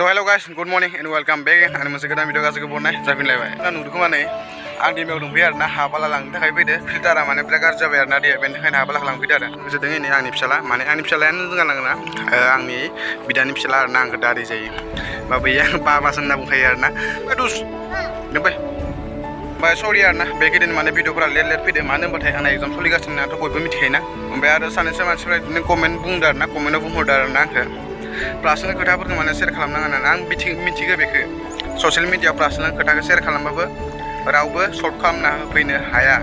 तो hello guys good morning and welcome back आं मोनसे गोदान भिडिअ गासैबो बनाय जाफिनलायबाय दा नुदों खोमा नै आं दैमायाव दंफैयो आरोना हाबाला लांनो थाखाय फैदो फिल्टारा माने बिराद गाज्रि जाबाय आरोना दैया बेनि थाखायनो हाबाला लांफैदो आरो जों नै आंनि फिसाला माने आंनि फिसालायानो जोंगालाङोना आंनि बिदानि फिसाला आरोना आंखौ दारि जायो बा बैया बाबासो होनना बुंखायो आरोना दुस नोंबाय बाय सरि आरोना बे गिदिर माने भिडिअफोरा लेट फैदो मानो होनबाथाय आंना एग्जाम सोलिगासिनो नाथ' बयबो मिथिखायोना ओमफ्राय आरो सानैसो मानसिफ्रा बिदिनो कमेन्ट बुंदो आरोना कमेन्टआव बुंहरदो आरोना आंखौ प्रासनल खोथाफोरखौ माने शेयार खालामनाङा होननानै आं मिथिगौ बेखौ ससियेल मिडियायाव प्रासनल खोथाखौ शेयार खालामबाबो रावबो सल्भ खालामना होफैनो हाया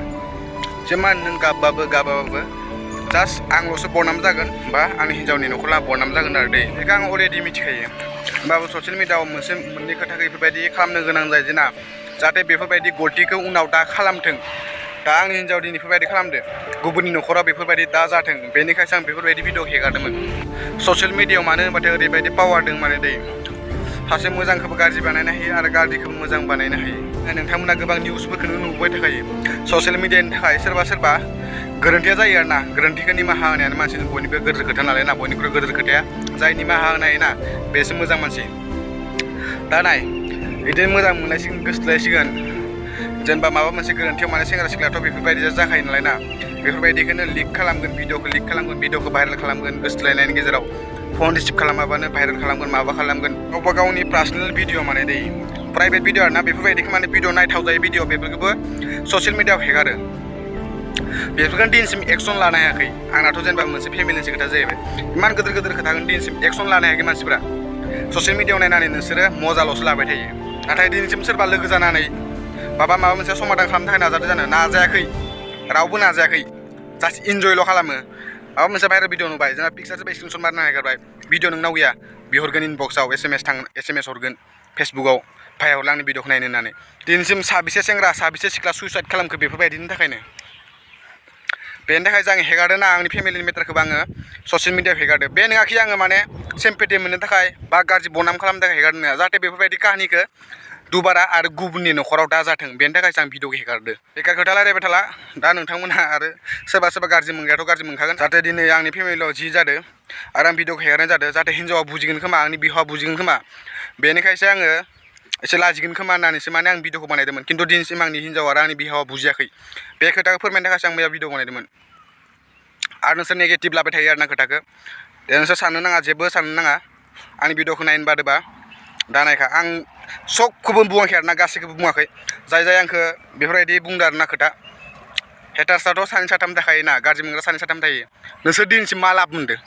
जेमान नों गाबाबाबो जास्ट आंल'सो बरनाम जागोन बा आंनि हिन्जावनि न'खरा बरनाम जागोन आरो दै बेखौ आं अलरेडि मिथिखायो होमबाबो ससियेल मिडियायाव मोननै खोथाखौ बेफोरबायदि खालामनो गोनां जायो जोंना जाहाथे बेफोरबायदि गलतिखौ उनाव दा खालामथों दा आंनि हिन्जाव दिनै बेफोरबायदि खालामदो गुबुननि न'खराव बेफोरबायदि दा जाथों बेनिखायसो आं बेफोरबायदि भिडिअ हेगारदोंमोन ससियेल मिडियायाव मानो होनबाथाय ओरैबायदि पावार दं माने दै सासे मोजांखौबो गाज्रि बानायनो हायो आरो गाज्रिखौबो मोजां बानायनो हायो नोंथांमोना गोबां निउसफोरखौनो नुबाय थाखायो ससियेल मिडियानि थाखाय सोरबा गोरोन्थिया जायो आरोना गोरोन्थिखौ निमाहा होनायानो मानसिनि बयनिबो गोदोर खोथा नालाय ना बयनिख्रुइ गोदोर खोथाया जाय निमाहा होनाय ना बेसो मोजां मानसि दा नाय बिदिनो मोजां मोनलायसिगोन गोसोलायसिगोन जेनेबा माबा मोनसे गोरोन्थियाव माने सेंग्रा सिख्लायाथ' बेफोरबायदि जाखायो नालाय ना बेफोरबायदिखौनो लिक खालामगोन भिडिअखौ भाइरेल खालामगोन गोसोलायनायनि गेजेराव फन रिसिभ खालामाबानो भाइरेल खालामगोन माबा खालामगोन गावबा गावनि पार्सनेल भिडिअ माने दै प्राइभेट भिडिअ आरोना बेफोरबायदिखौ माने भिडिअ नायथाव जायो भिडिअ बेफोरखौबो ससियेल मिडियायाव हेगारो बेफोरखौनो दिनैसिम एक्सन लानो हायाखै आंनाथ' जेनेबा मोनसे फेमिलिनि खोथा जाहैबाय इमान गिदिर खोथाखौनो दिनैसिम एक्सन लानो हायाखै मानसिफोरा ससियेल मिडियायाव नायनानै नोंसोरो मजाल'सो लाबाय थायो नाथाय दिनैसिम सोरबा लोगो जानानै माबा मोनसे समाधान खालामनो थाखाय नाजादों जानो नाजायाखै रावबो नाजायाखै जास्ट इन्जयल' खालामो माबा मोनसे भाइरेल भिडिअ नुबाय जोंना पिक्सारसो स्क्रिनशट मारना हेगारबाय भिडिअ नोंनाव गैया बिहरगोन इनबक्सआव SMS हरगोन फेसबुकआव भाइ हरला आंनि भिडिअखौ नायनो होननानै दिनैसिम साबेसे सेंग्रा साबेसे सिख्ला सुइसाइड खालामखो बेफोरबायदिनि थाखायनो बेनि थाखाय जों हेगारदों ना आंनि फेमिलिनि मेटारखौबो आङो ससियेल मिडियायाव हेगारदों बे नङाखि आङो माने सिम्पेथि मोननो थाखाय बा गाज्रि बदनाम खालामनो थाखाय हेगारदों नङा जाहाथे बेफोरबायदि काहानिखौ दुबारा आरो गुबुननि न'खराव दा जाथों बेनि थाखायसो आं भिडिअखौ हेगारदों बेकार खोथा रायलायबाय थाला दा नोंथांमोनहा आरो सोरबा गाज्रि मोनग्रायाथ' गाज्रि मोनखागोन जाहाथे दिनै आंनि फेमिलियाव जि जादों आरो आं भिडिअखौ हेगारनाय जादों जाहाथे हिन्जावा बुजिगोन खोमा आंनि बिहावा बुजिगोन खोमा बेनिखायसो आङो एसे लाजिगोन खोमा होननानैसो माने आं भिडिअखौ बानायदोंमोन खिन्थु दिनैसिम आंनि हिन्जाव आरो आंनि बिहावा बुजियाखै बे खोथाखौ फोरमायनो थाखायसो आं मैया भिडिअ बानायदोंमोन आरो नोंसोर नेगेटिभ लाबाय थायो आरोना खोथाखौ नोंसोर साननो नाङा जेबो साननो नाङा आंनि भिडिअखौ नायनो बादोबा दा नायखा आं सबखौबो बुङाखै आरोना गासैखौबो बुङाखै जाय आंखौ बेफोरबायदि बुंदो आरोना खोथा हेटार्सआथ' सानै साथाम थाखायोना गाज्रि मोनग्रा सानै साथाम थायो नोंसोर दिनैसिम मा लाब मोनदों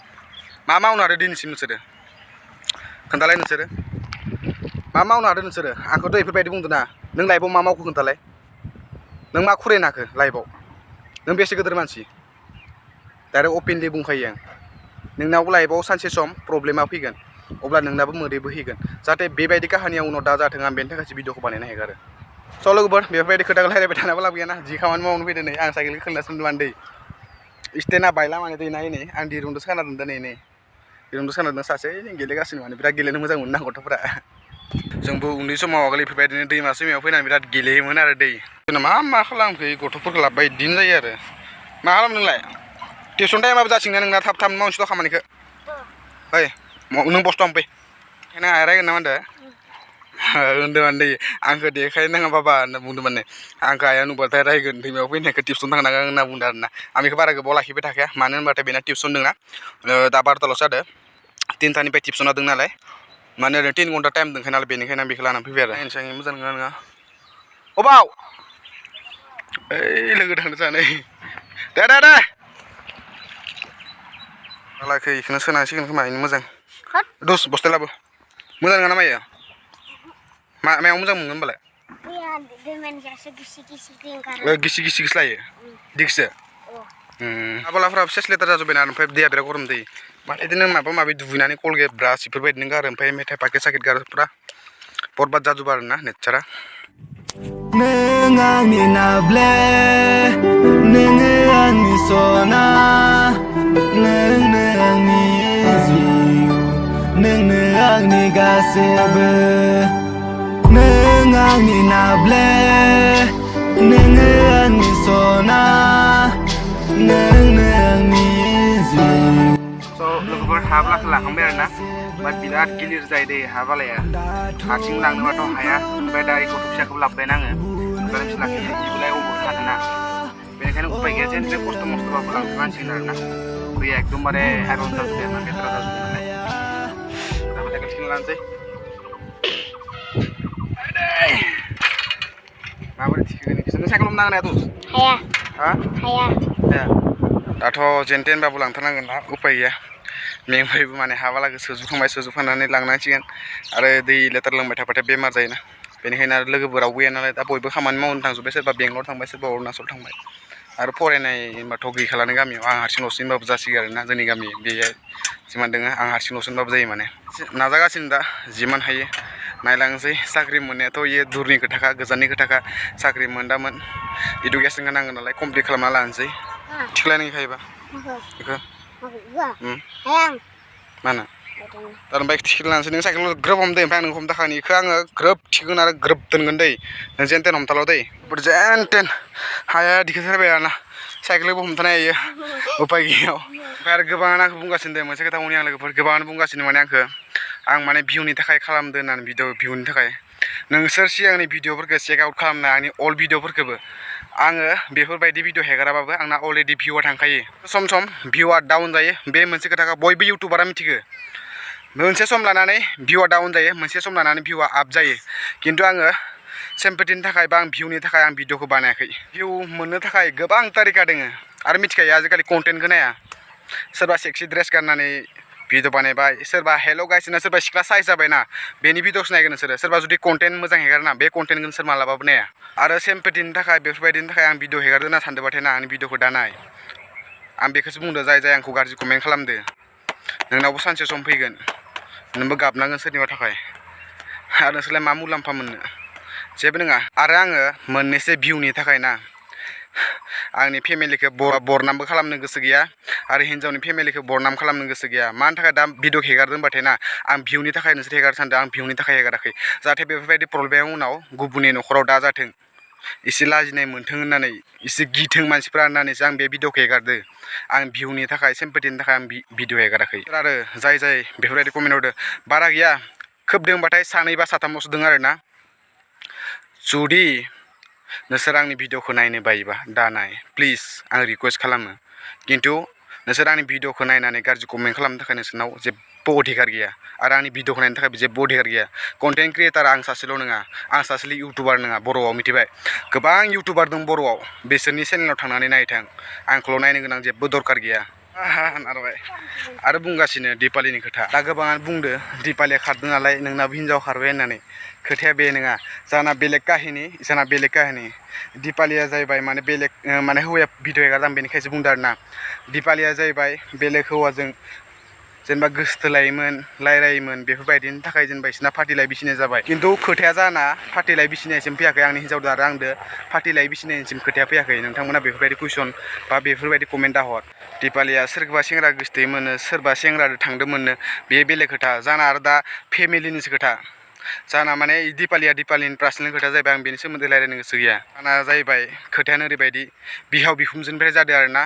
मा मावनो हादों दिनैसिम नोंसोरो खोन्थालाय नोंसोरो मा मावनो हादों नोंसोरो आंखौथ' बेफोरबायदि बुंदों ना नों लाइफआव मा मावखो खोन्थालाय नों मा खुरायनो हाखो लाइफआव नों बेसे गिदिर मानसि डाइरेक्ट अपेनलि बुंखायो आं नोंनाव लाइफआव सानसे सम प्रब्लेमा फैगोन अब्ला नोंनाबो मोदै बोहैगोन जाहाथे बेबायदि काहानिया उनाव दा जाथों आं बेनि थाखायसो भिडिअखौ बानायनो हेगारो स' लोगोफोर बेफोरबायदि खोथाखौ रायलायबाय थानाबो लाब गैयाना जि खामानि मावनो फैदों नै आं साइकेलखौ खोलासिनो दं दै स्टेना बायला माने दै नायै नै आं दिरुंजोंसो खाना दोनदों नै दिरुंजोंसो खाना दोनदों सासे गेलेगासिनो माने बिराद गेलेनो मोजां मोनो ना गथ'फोरा जोंबो उन्दै समाव आगोल बेफोरबायदिनो दैमा सैमायाव फैनानै बिराद गेलेयोमोन आरो दै जोंना मा खालामखो गथ'फोरखौ लाबोबाय बिदिनो जायो आरो मा खालामदों नोंलाय टिउसन टाइमाबो जासिगोन नोंना थाब मावनोसै खामानिखौ ओइ नों बस्थ' फै नों आइ रायगोन ना मा होनदों होनदों आंखौ देखाय नाङा बाबा होनना बुंदों माने आंखौ आइया नुबाथाय रायगोन दैमायाव फैनायखौ टिउसन थांनांगोन होनना बुंदों आरोना आं बेखौ बारा गोबाव लाखिबाय थाखाया मानो होनबाथाय बेना टिउसन दंना दा 12थाल'सो जादों 3थानिफ्राय टिउसना दं नालाय माने ओरैनो 3 घन्टा टाइम दंखायो नालाय बेनिखायनो आं बेखौ लानानै फैबाय आरो नायनोसै मोजां नङा अबाव ओइ लोगो थांनो सानै दे लाखै बेखौनो सोनांसिगोन खोमा बेनो मोजां दस बस्था लाबो मोजां नङा ना माइया मायाव मोजां मोनगोन होनबालाय गिसि लायो दिगसो आबालाफ्राबो 6 लिटार जाजोब्बायना ओमफ्राय दैया बिराद गरम दै माने बिदिनो माबा दुगैनानै कलगेट ब्रास बेफोरबायदिनो गारो ओमफ्राय मेथाइ पाकेट साकेट गारो पुरा बरबाद जाजोबो आरोना नेचारा नों आंनि नाब्ले नोङो आंनि सना नोंनो आंनि जिउ नोंनो आंनि गासैबो नों आंनि नाब्ले नोङो आंनि सना नोंनो आंनि जिउ स' लोगोफोर हाब्लाखौ लाखांबाय आरोना ओमफ्राय बिराद गिलिर जायो दै हा बालाया हारसिं लांनोबाथ' हाया ओमफ्राय दा गथ' फिसाखौ लाबोबायना आङो ओमफ्राय फिसालाखौ इबोलाय अबाव थानोना बेनिखायनो उपाय गैया जेन खस्थ' मस्थ'बाबो लांथारनांसिगोन आरोना दैया एकदमबारे आयरन जाजोब्बाय आरोना लेथ्रा जाजोब्बाय नालाय दा मेथाइखौ थिखोना लानोसै माबोरै थिखोगोन नोंसोरनो साइकेल हमनो नांगोन ना हाया हाया दाथ' जेन थेनबाबो लांथारनांगोन ना उपाय गैया मेंबायबो माने हाबालागै सोजुखांनानै लांनांसिगोन आरो दै लेथार लोंबाय थाबाथाय बेमार जायोना बेनिखायनो आरो लोगोबो रावबो गैया नालाय दा बयबो खामानि मावनो थांजोब्बाय सोरबा बेंगलर थांबाय सोरबा अरुणाचल थांबाय आरो फरायनाय होनबाथ' गैखालानो गामियाव आं हारसिंल'सो होनबाबो जासिगोन आरोना जोंनि गामि बेहाय जिमान दङ आं हारसिंल'सो होनबाबो जायो माने नाजागासिनो दा जिमान हायो नायलांसै साख्रि मोननायाथ' इयो दुरनि खोथाखा गोजाननि खोथाखा साख्रि मोनदामोन इडुकेसन नांगोन नालाय कमप्लिट खालामना लानोसै थिखलायनो हायोबा बेखौ मानो दा ओमफ्राय थिखोना लानोसै नों साइकेल ग्रोब हमदो ओमफ्राय आं नों हमदाखानि इखौ आङो ग्रोब थिखोगोन आरो ग्रोब दोनगोन दै नों जेन तेन हमथाल' दै जेन तेन हाया दिखोथारबाय आरोना साइकेलबो हमथानो हायो उपाय गैया ओमफ्राय आरो गोबाङानो आंखौ बुंगासिनो दं मोनसे खोथा बुंनि आं लोगोफोर गोबाङानो बुंगासिनो माने आं माने भिउनि थाखाय खालामदो होननानै भिउनि थाखाय नोंसोर सिगांनि भिडिअफोरखौ चेक आउट खालामना आंनि अल्ड भिडिअफोरखौबो आङो बेफोरबायदि भिडिअ हेगाराबाबो आंना अलरेडि भिउआ थांखायो सम सम भिउआ डाउन जायो बे मोनसे खोथाखौ बयबो इउटुबारा मिथिगौ मोनसे सम लानानै भिउआ डाउन जायो मोनसे सम लानानै भिउआ आप जायो खिन्थु आङो सिम्पेथिनि थाखाय बा आं भिउनि थाखाय आं भिडिअखौ बानायाखै भिउ मोननो थाखाय गोबां तारिका दङ आरो मिथिखायो आजिखालि कन्टेन्टखौ नाया सोरबा सेक्सि ड्रेस गाननानै भिडिअ बानायबाय सोरबा हेल' गाइस होनना सोरबा सिख्ला साइज जाबायना बेनि भिडिअसो नायगोन नोंसोरो सोरबा जुदि कन्टेन्ट मोजां हेगारोना बे कन्टेन्टखौ नोंसोर मालाबाबो नाया आरो सिम्पेथिनि थाखाय बेफोरबायदिनि थाखाय आं भिडिअ हेगारदों होनना सानदोंबाथाय ना आंनि भिडिअखौ दा नाय आं बेखौसो बुंदों जाय आंखौ गाज्रि कमेन्ट खालामदो नोंनावबो सानसे सम फैगोन नोंबो गाबनांगोन सोरनिबा थाखाय आरो नोंसोरलाय मा मुलाम्फा मोननो जेबो नङा आरो आङो मोननैसो भिउनि थाखाय ना आंनि फेमिलिखौ बरनामबो खालामनो गोसो गैया आरो हिन्जावनि फेमिलिखौ बरनाम खालामनो गोसो गैया मानि थाखाय दा भिडिअ हेगारदों होनबाथाय ना आं भिउनि थाखाय नोंसोर हेगारनो सानदों आं भिउनि थाखाय हेगाराखै जाहाथे बेफोरबायदि प्रब्लेम उनाव गुबुननि न'खराव दा जाथों एसे लाजिनाय मोन्थों होननानै एसे गिथों मानसिफ्रा होननानैसो आं बे भिडिअखौ हेगारदों आं भिउनि थाखाय सिम्पेथिनि थाखाय आं भिडिअ हेगाराखै आरो जाय बेफोरबायदि कमेन्ट हरदों बारा गैया खोब दोंबाथाय सानै बा साथामल'सो दं आरोना जुदि नोंसोर आंनि भिडिअखौ नायनो बायोबा दा नाय प्लिज आं रिकुवेस्ट खालामो खिन्थु नोंसोर आंनि भिडिअखौ नायनानै गाज्रि कमेन्ट खालामनो थाखाय नोंसोरनाव जेबो अधिकार गैया आरो आंनि भिडिअखौ नायनो थाखाय जेबो अधिकार गैया कन्टेन्ट क्रियेटार आं सासेल' नङा आं सासेल' इउटुबार नङा बर'आव मिथिबाय गोबां इउटुबार दं बर'आव बिसोरनि चेनेलाव थांनानै नायथां आंखौल' नायनो गोनां जेबो दरकार गैया नारबाय आरो बुंगासिनो दिपालिनि खोथा दा गोबाङानो बुंदो दिपालिया खारदों नालाय नोंनाबो हिन्जाव खारबाय होननानै खोथाया बे नङा जाना बेलेग काहिनि जाना बेलेग काहिनि दिपालिया जाहैबाय माने बेलेग माने हौवाया भिडिअ हेगारदों आं बेनिखायसो बुंदों आरोना दिपालिया जाहैबाय बेलेग हौवाजों जेनेबा गोसथोलायोमोन रायलायोमोन बेफोरबायदिनि थाखाय जेनेबा बिसिना फार्टिलाइ बिसिनाय जाबाय खिन्थु खोथाया जाना फार्टिलाइ बिसिनायसिम फैयाखै आंनि हिन्जावदो आरो आंदो फार्टिलाइ बिसिनायसिम खोथाया फैयाखै नोंथांमोना बेफोरबायदि कुइसन बा बेफोरबायदि कमेन्ट दाहर दिपालिया सोरखौबा सेंग्रा गोसथोयै मोनो सोरबा सेंग्राजों थांदों मोननो बे बेलेग खोथा जाना आरो दा फेमिलिनिसो खोथा जाना माने दिपालिनि पार्सनेल खोथा जाहैबाय आं बेनि सोमोन्दै रायलायनो गोसो गैया आंना जाहैबाय खोथायानो ओरैबायदि बिहाव बिखुनजोनिफ्राय जादों आरोना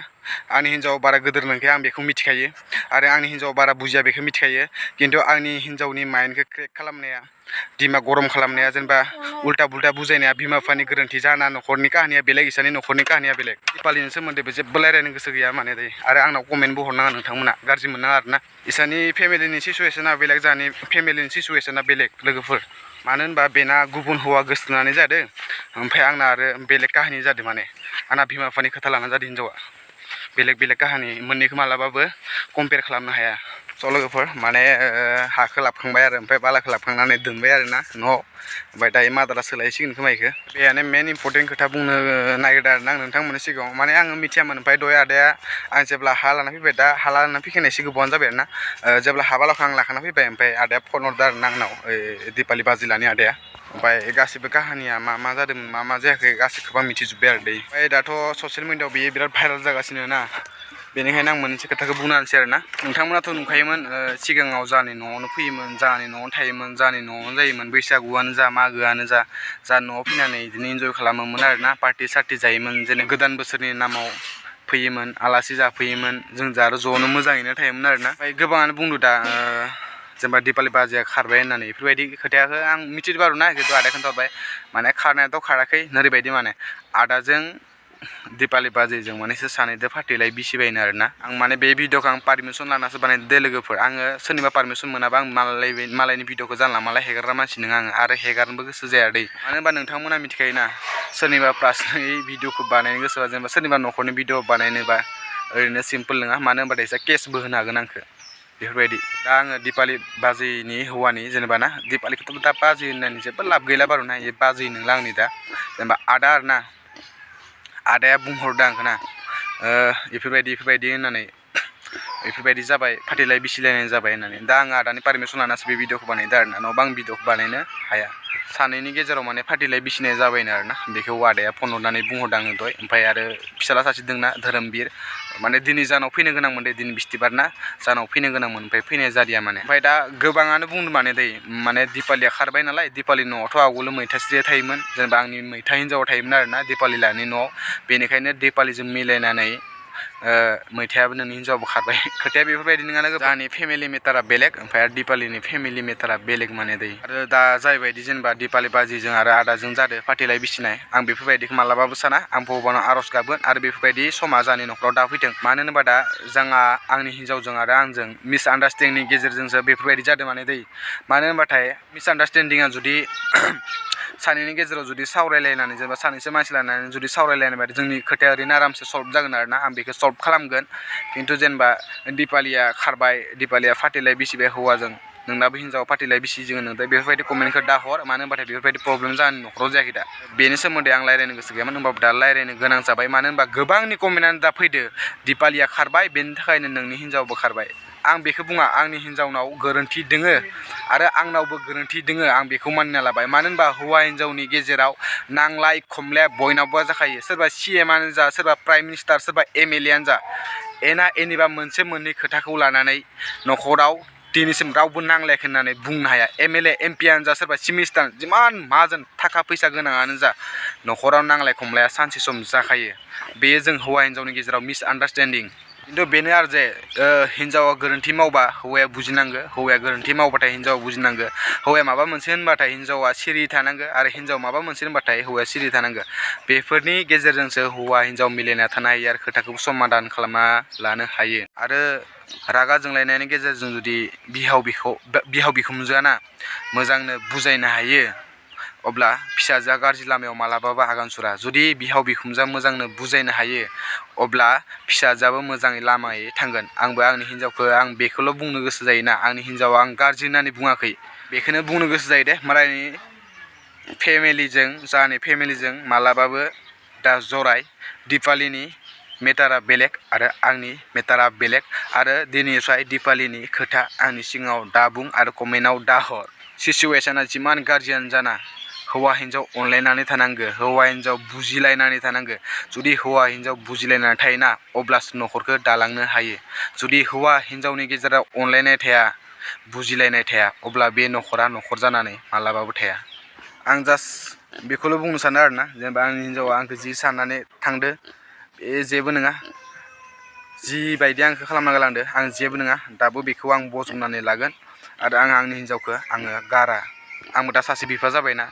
आंनि हिन्जाव बारा गोदोर नंखाया आं बेखौ मिथिखायो आरो आंनि हिन्जाव बारा बुजिया बेखौ मिथिखायो खिन्थु आंनि हिन्जावनि माइन्डखौ क्रेक खालामनाया दिमाग गरम खालामनाया जेनेबा उल्टा पुल्टा बुजायनाया बिमा बिफानि गोरोन्थि जाना न'खरनि काहानिया बेलेग इसानि न'खरनि काहानिया बेलेग दिपालिनि सोमोन्दैबो जेबो रायलायनो गोसो गैया माने दै आरो आंनाव कमेन्टबो हरनाङा नोंथांमोना गाज्रि मोननाङा आरोना इसानि फेमिलिनि सिचुवेसना बेलेग जानि फेमिलिनि सिचुवेसना बेलेग लोगोफोर मानो होनबा बेना गुबुन हौवा गोसथोनानै जादों ओमफ्राय आंना आरो बेलेग काहानि जादों माने आंना बिमा बिफानि खोथा लाना जादों हिन्जावा बेलेग काहानि मोननैखौ मालाबाबो कम्पेयार खालामनो हाया स' लोगोफोर माने हाखौ लाबखांबाय आरो ओमफ्राय बालाखौ लाबखांनानै दोनबाय आरोना न'आव ओमफ्राय दायो मादारा सोलायसिगोन खोमा इखो बेयानो मेन इम्परटेन्ट खोथा बुंनो नागिरदों आरोना आं नोंथांमोननि सिगाङाव माने आङो मिथियामोन ओमफ्राय दहाय आदाया आं जेब्ला हा लाना फैबाय दा हा लाना फैखानाय एसे गोबावानो जाबाय आरोना जेब्ला हा बालाखौ आं लाखाना फैबाय ओमफ्राय आदाया फन हरदों आरोना आंनाव दिपालि बाजिलानि आदाया ओमफ्राय गासिबो काहानिया मा जादोंमोन मा जायाखै गासिखौबो आं मिथिजोब्बाय आरो दै ओमफ्राय दाथ' ससियेल मिडियाआव बेयो बिराद भाइरेल जागासिनो ना बेनिखायनो आं मोनसे खोथाखौ बुंनो हानोसै आरोना नोंथांमोनाथ' नुखायोमोन सिगाङाव जानि न'आवनो फैयोमोन जानि न'आवनो थायोमोन जानि न'आवनो जायोमोन बैसागुआनो जा मागोआनो जा न'आव फैनानै बिदिनो इन्जय खालामोमोन आरोना पार्टि सार्टि जायोमोन जेनेबा गोदान बोसोरनि नामाव फैयोमोन आलासि जाफैयोमोन जों आरो ज'नो मोजाङैनो थायोमोन आरोना ओमफ्राय गोबाङानो बुंदों दा जेनेबा दिपालि बाजैया खारबाय होननानै बेफोरबायदि खोथायाखौ आं मिथिबाय ना जिहेतु आदाया खोन्थाहरबाय माने खारनायाथ' खाराखै ओरैबायदि माने आदाजों दिपालि बाजैजों मानेसो सानैजों फार्टिलाइ बिसिबायनो आरोना आं माने बे भिडिअखौ आं पारमिसन लानासो बानायदों लोगोफोर आङो सोरनिबा पारमिसन मोनाबा आं मालायनि भिडिअखौ जानला माला हेगारग्रा मानसि नङा आङो आरो हेगारनोबो गोसो जाया दै मानो होनबा नोंथांमोना मिथिखायोना सोरनिबा पार्सनेलि भिडिअखौ बानायनो गोसोबा जेनेबा सोरनिबा न'खरनि भिडिअ बानायनोबा ओरैनो सिम्पोल नङा मानो होनबाथाय एसे केसबो होनो हागोन आंखो बेफोरबायदि दा आङो दिपालि बाजैनि हौवानि जेनेबा ना दिपालिखौथ' दा बाजै होननानै जेबो लाब गैला बारू ना बाजै नंला आंनि दा जेनेबा आदा आरोना आदाया बुंहरदों आंखौ ना बेफोरबायदि होननानै बेफोरबायदि जाबाय फार्टिलाइ बिसिलायनाय जाबाय होननानै दा आङो आदानि पारमिसन लानासो बे भिडिअखौ बानायदों आरोना नङाबा आं भिडिअखौ बानायनो हाया सानैनि गेजेराव माने फार्टिलाइ बिसिनाय जाबायनो आरोना बेखौ आदाया फन हरनानै बुंहरदों आङो दहाय ओमफ्राय आरो फिसाला सासे दंना धोरोमबिर माने दिनै जानाव फैनो गोनांमोन दे दिनै बिस्थिबार ना जानाव फैनो गोनांमोन ओमफ्राय फैनाय जादिया माने ओमफ्राय दा गोबाङानो बुंदों माने दै माने दिपालिया खारबाय नालाय दिपालि न'आवथ' आवगोलो मैथास्रिया थायोमोन जेनेबा आंनि मैथा हिन्जावा थायोमोन आरोना दिपालि लाहानि न'आव बेनिखायनो दिपालिजों मिलायनानै मैथायाबो नोंनि हिन्जावाबो खारबाय खोथाया बेफोरबायदि नङाना जोंनि फेमिलि मेटारा बेलेग ओमफ्राय आरो दिपालिनि फेमिलि मेटारा बेलेग माने दै आरो दा जायबायदि जेनेबा दिपालि बाजिजों आरो आदाजों जादों फार्टिलाइ बिसिनाय आं बेफोरबायदिखौ मालाबाबो साना आं भगबानाव आर'ज गाबगोन आरो बेफोरबायदि समा जोंनि न'खराव दा फैथों मानो होनोबा दा जोंहा आंनि हिन्जावजों आरो आंजों मिसआन्डारस्टेन्डिंनि गेजेरजोंसो बेफोरबायदि जादों माने दै मानो होनबाथाय मिसआन्डारस्टेन्डिंआ जुदि सानैनि गेजेराव जुदि सावरायलायनानै जेनेबा सानैसो मानसि लानानै जुदि सावरायलायनाय बायदि जोंनि खोथाया ओरैनो आरामसे सल्भ जागोन आरोना आं बेखौ सल्भ खालामगोन खिन्थु जेनेबा दिपालिया खारबाय दिपालिया फार्टिलाइ बिसिबाय हौवाजों नोंनाबो हिन्जाव फार्टिलाइ बिसिजों नोंथाय बेफोरबायदि कमेन्टखौ दा हर मानो होनबाथाय बेफोरबायदि प्रब्लेम जानि न'खराव जायाखै दा बेनि सोमोन्दै आं रायज्लायनो गोसो गैयामोन होनबाबो दा रायज्लायनो गोनां जाबाय मानो होनबा गोबांनि कमेन्टआनो दा फैदो दिपालिया खारबाय बेनि थाखायनो नोंनि हिन्जावबो खारबाय आं बेखौ बुङा आंनि हिन्जावनाव गोरोन्थि दोङो आरो आंनावबो गोरोन्थि दोङो आं बेखौ मानिना लाबाय मानो होनबा हौवा हिन्जावनि गेजेराव नांलाय खमलाया बयनावबो जाखायो सोरबा CMआनो जा सोरबा प्राइम मिनिस्टार सोरबा MLAआनो जा एना एनिबा मोनसे मोननै खोथाखौ लानानै न'खराव दिनैसिम रावबो नांलायाखै होननानै बुंनो हाया MLA MPआनो जा सोरबा चिफ मिनिस्टार जिमान माहाजोन थाखा फैसा गोनाङानो जा न'खराव नांलाय खमलाया सानसे सम जाखायो बेयो जों हौवा हिन्जावनि गेजेराव मिसआन्डारस्टेन्डिं खिन्थु बेनो आरो जे हिन्जावा गोरोन्थि मावबा हौवाया बुजिनांगो हौवाया गोरोन्थि मावबाथाय हिन्जावा बुजिनांगो हौवाया माबा मोनसे होनबाथाय हिन्जावा सिरि थानांगो आरो हिन्जाव माबा मोनसे होनबाथाय हौवाया सिरि थानांगो बेफोरनि गेजेरजोंसो हौवा हिन्जाव मिलायना थानो हायो आरो खोथाखौ समाधान खालामना लानो हायो आरो रागा जोंलायनायनि गेजेरजों जुदि बिहाव बिखुनजोआ ना मोजांनो बुजायनो हायो अब्ला फिसाजोआ गाज्रि लामायाव मालाबाबो आगान सुरा जुदि बिहाव बिखुनजोआ मोजांनो बुजायनो हायो अब्ला फिसाजोआबो मोजाङै लामायै थांगोन आंबो आंनि हिन्जावखौ आं बेखौल' बुंनो गोसो जायोना आंनि हिन्जावा आं गाज्रि होननानै बुङाखै बेखौनो बुंनो गोसो जायो दे मालायनि फेमिलिजों मालाबाबो दा जराय दिपालिनि मेटारा बेलेग आरो आंनि मेटारा बेलेग आरो दिनैनिफ्राय दिपालिनि खोथा आंनि सिगाङाव दा बुं आरो कमेन्टआव दा हर सिचुवेसना जिमान गाज्रियानो जाना हौवा हिन्जाव अनलायनानै थानांगो हौवा हिन्जाव बुजिलायनानै थानांगो जुदि हौवा हिन्जाव बुजिलायनानै थायोना अब्लासो न'खरखौ दालांनो हायो जुदि हौवा हिन्जावनि गेजेराव अनलायनाय थाया बुजिलायनाय थाया अब्ला बे न'खरा न'खर जानानै मालाबाबो थाया आं जास्ट बेखौल' बुंनो सानो आरोना जेनेबा आंनि हिन्जावा आंखौ जि साननानै थांदो बे जेबो नङा जिबायदि आंखौ खालामना गालांदो आं जेबो नङा दाबो बेखौ आं बजबनानै लागोन आरो आं आंनि हिन्जावखौ आङो गारा आंबो दा सासे बिफा जाबायना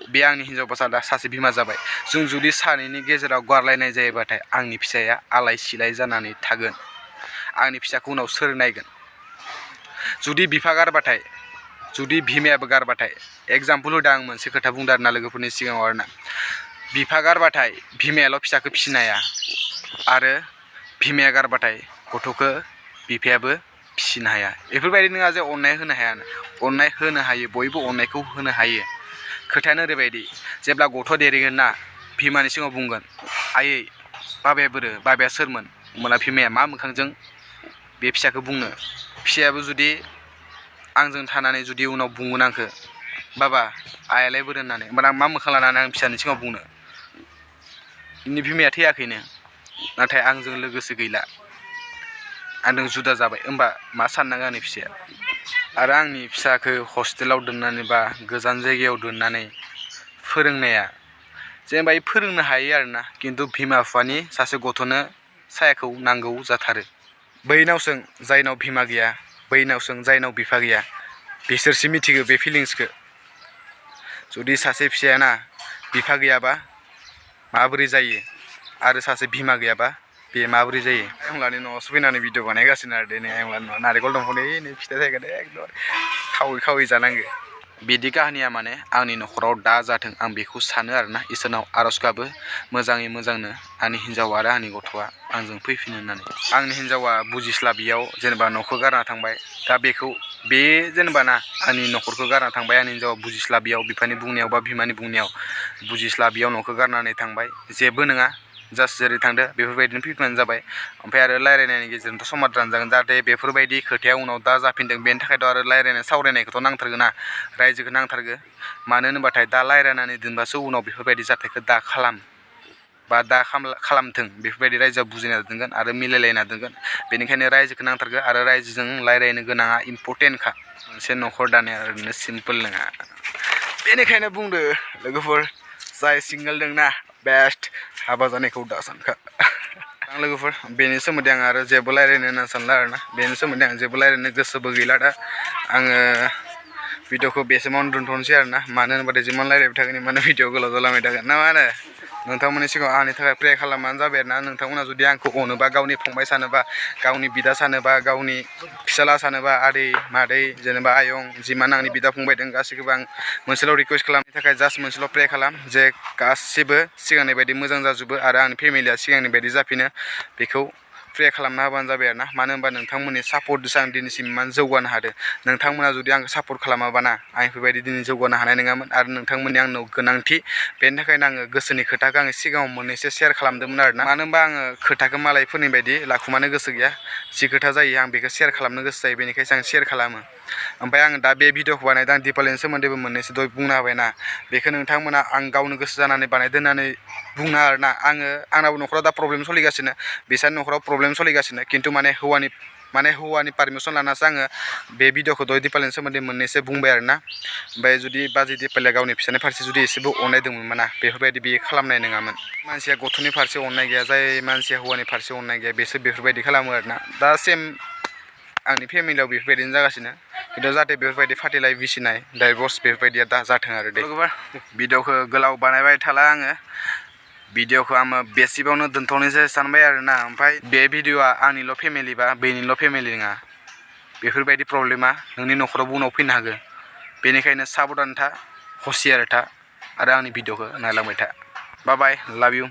बे आंनि हिन्जावसा दा सासे बिमा जाबाय जों जुदि सानैनि गेजेराव गारलायनाय जायोबाथाय आंनि फिसाया आलाय सिलाय जानानै थागोन आंनि फिसाखौ उनाव सोर नायगोन जुदि बिफा गारबाथाय जुदि बिमायाबो गारबाथाय एगजामपोल होदों आं मोनसे खोथा बुंदों आरोना लोगोफोरनि सिगाङाव आरोना बिफा गारबाथाय बिमायाल' फिसाखौ फिसिनो हाया आरो बिमाया गारबाथाय गथ'खौ बिफायाबो फिसिनो हाया बेफोरबायदि नङा जे अननाय होनो हाया अननाय होनो हायो बयबो अननायखौ होनो हायो खोथायानो ओरैबायदि जेब्ला गथ' देरगोन ना बिमानि सिगाङाव बुंगोन आयै बाबाया बोरो बाबाया सोरमोन होमब्ला बिमाया मा मोखांजों बे फिसाखौ बुंनो फिसायाबो जुदि आंजों थानानै जुदि उनाव बुंगोन आंखौ बाबा आयालाय बोरो होननानै होमब्ला आं मा मोखां लानानै आं फिसानि सिगाङाव बुंनो इनि बिमाया थैयाखैनो नाथाय आंजों लोगोसे गैला आंजों जुदा जाबाय होमबा मा साननांगौ आंनि फिसाया आरो आंनि फिसाखौ हस्टेलाव दोननानै बा गोजान जायगायाव दोननानै फोरोंनाया जेनेबा फोरोंनो हायो आरोना खिन्थु बिमा बिफानि सासे गथ'नो सायाखौ नांगौ जाथारो बैनाव सों जायनाव बिमा गैया बैनाव सों जायनाव बिफा गैया बिसोरसो मिथिगो बे फिलिंसखौ जुदि सासे फिसायाना बिफा गैयाबा माबोरै जायो आरो सासे बिमा गैयाबा बे माबोरै जायो आयंलानि न'आवसो फैनानै भिडिअ बानायगासिनो आरो दिनै आयंलानि न'आव नारेंखल दंफांनि नै फिथाइ थायगोन एकदम खावै खावै जानांगो बिदि काहानिया माने आंनि न'खराव दा जाथों आं बेखौ सानो आरोना इसोरनाव आर'ज गाबो मोजाङै मोजांनो आंनि हिन्जाव आरो आंनि गथ'आ आंजों फैफिनो होननानै आंनि हिन्जावा बुजिस्लाबियाव जेनेबा न'खौ गारना थांबाय दा बेखौ बे जेनेबा ना आंनि न'खरखौ गारना थांबाय आंनि हिन्जावा बुजिस्लाबियाव बिफानि बुंनायाव बा बिमानि बुंनायाव बुजिस्लाबियाव न'खौ गारनानै थांबाय जेबो नङा जास्ट जेरै थांदो बेफोरबायदिनो फैफिनबानो जाबाय ओमफ्राय आरो रायलायनायनि गेजेरजोंथ' समाधान जागोन जाहाथे बेफोरबायदि खोथाया उनाव दा जाफिनदों बेनि थाखायथ' आरो रायलायनाय सावरायनायखौथ' नांथारगोन ना रायजोखौ नांथारगो मानो होनोबाथाय दा रायलायनानै दोनबासो उनाव बेफोरबायदि जाथायखौ दा खालाम बा दा खालामथों बेफोरबायदि रायजोआ बुजिना दोनगोन आरो मिलायलायना दोनगोन बेनिखायनो रायजोखौ नांथारगो आरो रायजोजों रायलायनो गोनाङा इम्परटेन्टखा मोनसे न'खर दानाया ओरैनो सिम्पोल नङा बेनिखायनो बुंदो लोगोफोर जाय सिंगोल दंना बेस्ट हाबा जानायखौ दा सानखा आं लोगोफोर बेनि सोमोन्दै आं आरो जेबो रायलायनो होनना सानला आरोना बेनि सोमोन्दै आं जेबो रायलायनो गोसोबो गैला दा आङो भिडिअखौ बेसिमावनो दोनथ'नोसै आरोना मानो होनबाथाय जिमान रायलायबाय थागोन इमानो भिडिअ गोलाव जालांबाय थागोन ना मा होनो नोंथांमोननि सिगाङाव आंनि थाखाय प्रे खालामबानो जाबाय आरोना नोंथांमोना जुदि आंखौ अनोबा गावनि फंबाय सानोबा गावनि बिदा सानोबा गावनि फिसाला सानोबा आदै मादै जेनेबा आयं जिमान आंनि बिदा फंबाय दं गासैखौबो आं मोनसेल' रिकुवेस्ट खालामनो थाखाय जास्ट मोनसेल' प्रे खालाम जे गासिबो सिगांनि बायदि मोजां जाजोबो आरो आंनि फेमिलिया सिगांनि बायदि जाफिनो बेखौ प्रे खालामना होबानो जाबाय आरोना मानो होनबा नोंथांमोननि सापर्टजोंसो आं दिनैसिम इमान जौगानो हादों नोंथांमोना जुदि आंखौ सापर्ट खालामाबाना आं बेफोरबायदि दिनै जौगानो हानाय नङामोन आरो नोंथांमोननि आंनाव गोनांथि बेनि थाखायनो आङो गोसोनि खोथाखौ आङो सिगाङाव मोननैसो शेयार खालामदोंमोन आरोना मानो होनबा आङो खोथाखौ मालायफोरनि बायदि लाखुमानो गोसो गैया जि खोथा जायो आं बेखौ शेयार खालामनो गोसो जायो बेनिखायसो आं शेयार खालामो ओमफ्राय आङो दा बे भिडिअखौ बानायदों आं दिपावलीनि सोमोन्दैबो मोननैसो दहाय बुंना होबायना बेखौ नोंथांमोना आं गावनो गोसो जानानै बानायदों होननानै बुङा आरोना आंनाबो न'खराव दा प्रब्लेम सोलिगासिनो बिसोरनि न'खराव प्रब्लेम सोलिगासिनो खिन्थु माने हौवानि पारमिसन लानासो आङो बे भिडिअखौ दहाय दिपावलीनि सोमोन्दै मोननैसो बुंबाय आरोना ओमफ्राय जुदि बाजै दिपावलीया गावनि फिसानि फारसे जुदि एसेबो अननाय दंमोन ना बेफोरबायदि बियो खालामनाय नङामोन मानसिया गथ'नि फारसे अननाय गैया जाय मानसिया हौवानि फारसे अननाय गैया बेसोर बेफोरबायदि खालामो आरोना दा सेम आंनि फेमिलियाव बेफोरबायदिनो जागासिनो खिन्थु जाहाथे बेफोरबायदि फाथैलाय बिसिनाय डाइभर्स बेफोरबायदिया दा जाथों आरो दे भिडिअखौ गोलाव बानायबाय थाला आङो भिडिअखौ आङो बेसिबावनो दोनथ'नोसै सानबाय आरोना ओमफ्राय बे भिडिअआ आंनिल' फेमिलि बा बेनिल' फेमिलि नङा बेफोरबायदि प्रब्लेमा नोंनि न'खरावबो उनाव फैनो हागौ बेनिखायनो साबधान था हसियार था आरो आंनि भिडिअखौ नायलांबाय था बाय बाय लाभ इउ